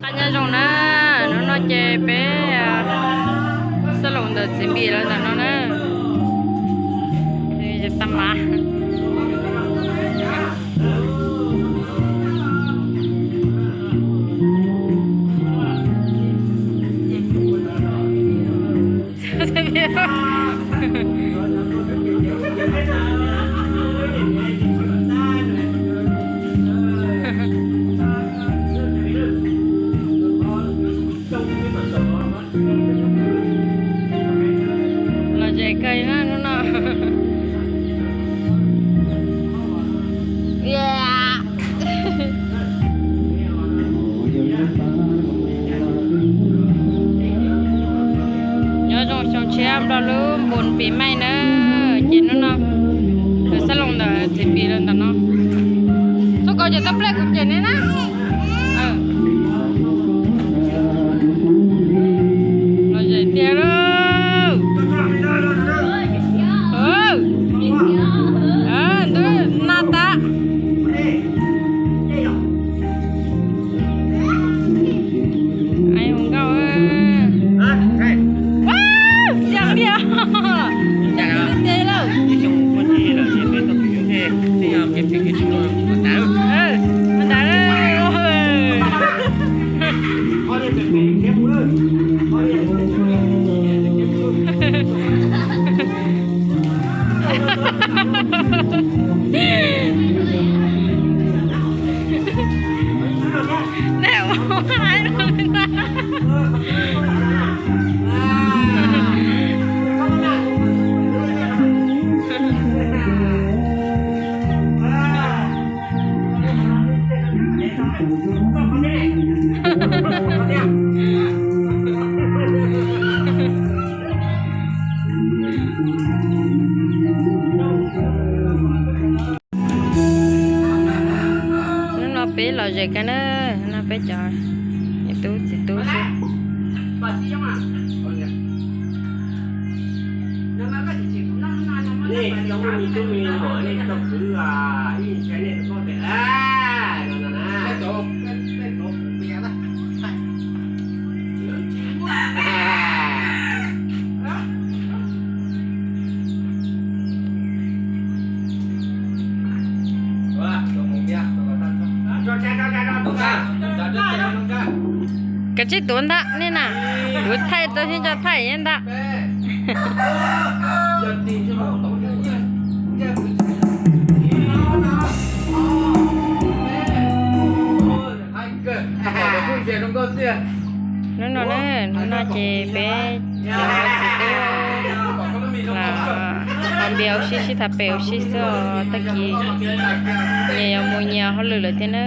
Qab nyob zoo na, hnub no ces peb xab loos ntawm txiv npis lawv ntawm no na. Tag mas Lom zem kawg na hnub no. Nyob zoo xyoo tshiab nplog lub npun pis maij na. Ces hnub no lawv xab loos ntawm txiv pis lawv ntawm no. Txoj kau ces tau plej kuv cem nej na. Lom zem tiag lauj. Ntuj, nag tas. Ai hum nkauj, txias tiag, txias tiag lauj. Ntawd. Hnub no peb lom zem kawg na, no peb cov niam tub txiv tub xwb. Kav tsij tuav ntag nej na, kuv thaij rau sib nco thaij ntag. Hnub no na, hnub no ces peb cov txiv tub los npia ua si sib tham pem ua si xwb os. Tag kis nyias yuav mus nyias hauj lwm lawm thiab na.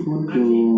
Kuv tus